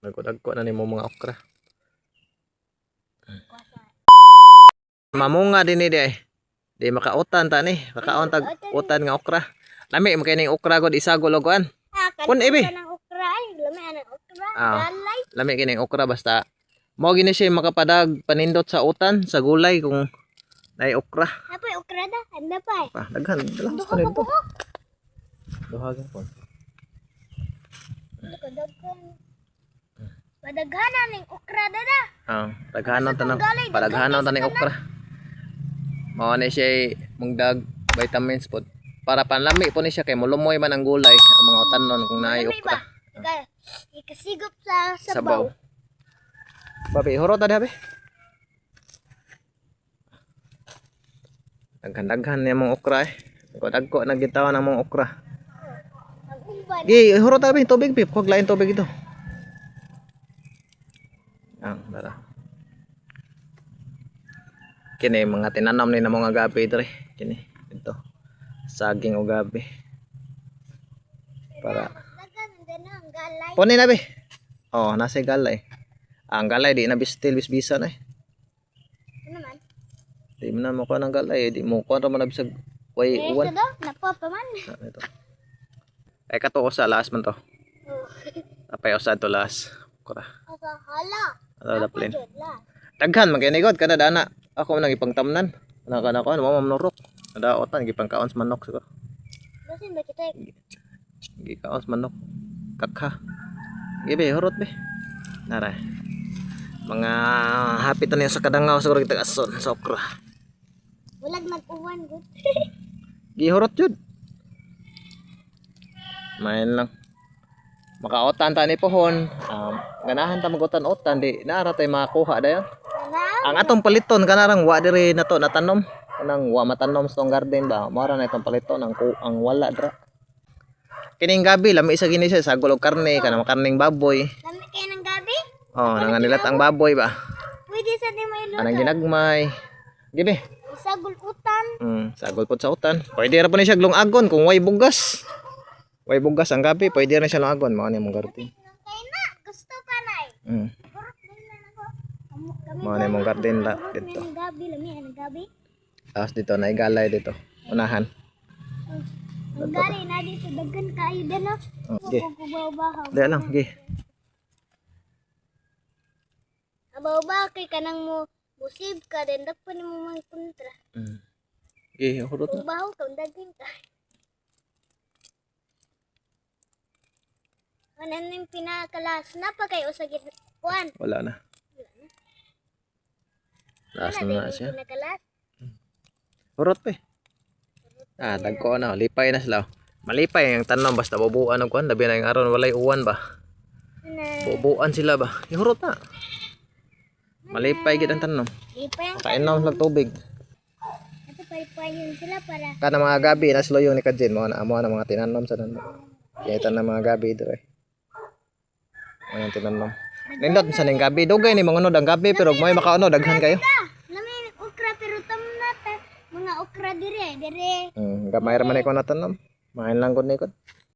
Nagkudagko na nimo mga okra. Mamunga din ni di ay. Di makautan ta ni. Makaon tag utan nga okra. Lami mo kay ning okra god isagol og kuan. Ah, Kun, ibi. Kanang okra ay, lami anang okra. Ah. Galay. Lami kini okra basta mao gini siya makapadag panindot sa utan sa gulay kung nay okra. Napay okra da, anda pa eh. Pa daghan dala Duha sa ka nito. buhok. Duha gyud. Duha daghan. Padaghanan ning okra da da. Ah, daghanon tanang Galay, daghan padaghanon kay tanang okra. Mao ni siya mungdag vitamins pod para panlami po ni siya kay mulumoy man ang gulay ang mga utanon kung naay Lami okra. ba? Ikasigop sa Sabaw. sabaw. Babi, hurot na diha, be. Daghan-daghan niya mong okra eh. Dagko na gitawan ang mong okra. Ang uban. Gi, hurot na be, tubig be. Huwag lain tubig ito. Ang, dara. Kini mga tinanam ni na mga gabi dre. Kini ito. Saging o gabi. Para Daghan ang dana ang galay. Pone na be. Oh, nasa galay. Ah, ang galay di na bistil bisbisa na eh. Ano man? Di mo na makuha ng galay, eh. Di mo kuha ra man na bisag way Eh, uwan. do, napa pa man. Ah, ito. Ay kato usa laas man to. Oh. Apay usa to laas. Kura. Asa hala. Ano daplin. Jud la. Daghan man kay ni God kada dana. Ako man ang ipangtamnan. Ana kana ko mo mamnurok. Nadaotan gipangkaon sa manok siguro. Basin ba kita? Gikaon sa manok. Kakha. Gibi hurot be. Nara. Mga hapit na niya sa kadangaw siguro kita ason sa okra. Walag mag-uwan gud. Gihurot jud. Main lang. Makaotan ta ni pohon. Ganahan ta magutan-otan di naara tay makakuha dayon. Ana. Ang atong paliton kanarang wa diri nato natanom. Kanang wa matanom sa tong garden ba. Mao ra na itong paliton ang ang wala dra. Kining gabi lami sa gini siya sagol og karne kanang karning baboy. Lami kay ng gabi? Oh, nanganilat ang baboy ba. Pwede sa di may Anang ginagmay. Gibi. Isagol utan. Sagol pod sa utan. Pwede ra po ni siya lungagon kung way bugas. Way bugas ang gabi, pwede ra siya lungagon mao ni mong garden. Kay na, gusto pa nay. Hurot din na nako. Kami Mao ni mong garden la hurot dito. ni ng gabi, lami ang gabi. Tapos dito naigalay dito. Unahan. Ang galay na dito daghan kayo din no. Oh, sige. Kukubaw-bahaw. Di lang, gi. Abaw ba kay kanang mo musib ka din dakpan nimo mang kontra. Gi, hurot na. Kubaw ka daghan ka. Ano yung pinakalas na pa kay usa gid kuan. Wala na. Taas Wala na na din siya. yung pinakalas. Hurot pa eh. Ah, dagko na. Lipay na sila. Oh. Malipay ang tanom basta bubuan og kuan. Labi na yung aron walay uwan ba. Na Bubuan sila ba. Ihurot na. Malipay gid ang tanom. lipay ang Kainom lang tubig. ato paypayon sila para Kana mga gabi na sila yung ni Kajin mo na amo na mga tinanom sa nan. Kaya tanan mga gabi dito eh. Ano yung tinanom. Nindot sa ning gabi dugay ni mga ang gabi pero may makaano daghan kayo. Ah, lami ng okra pero tamna ta mga okra dire dire. Gamay ra man ikaw na tanom. Main lang gud ni kon.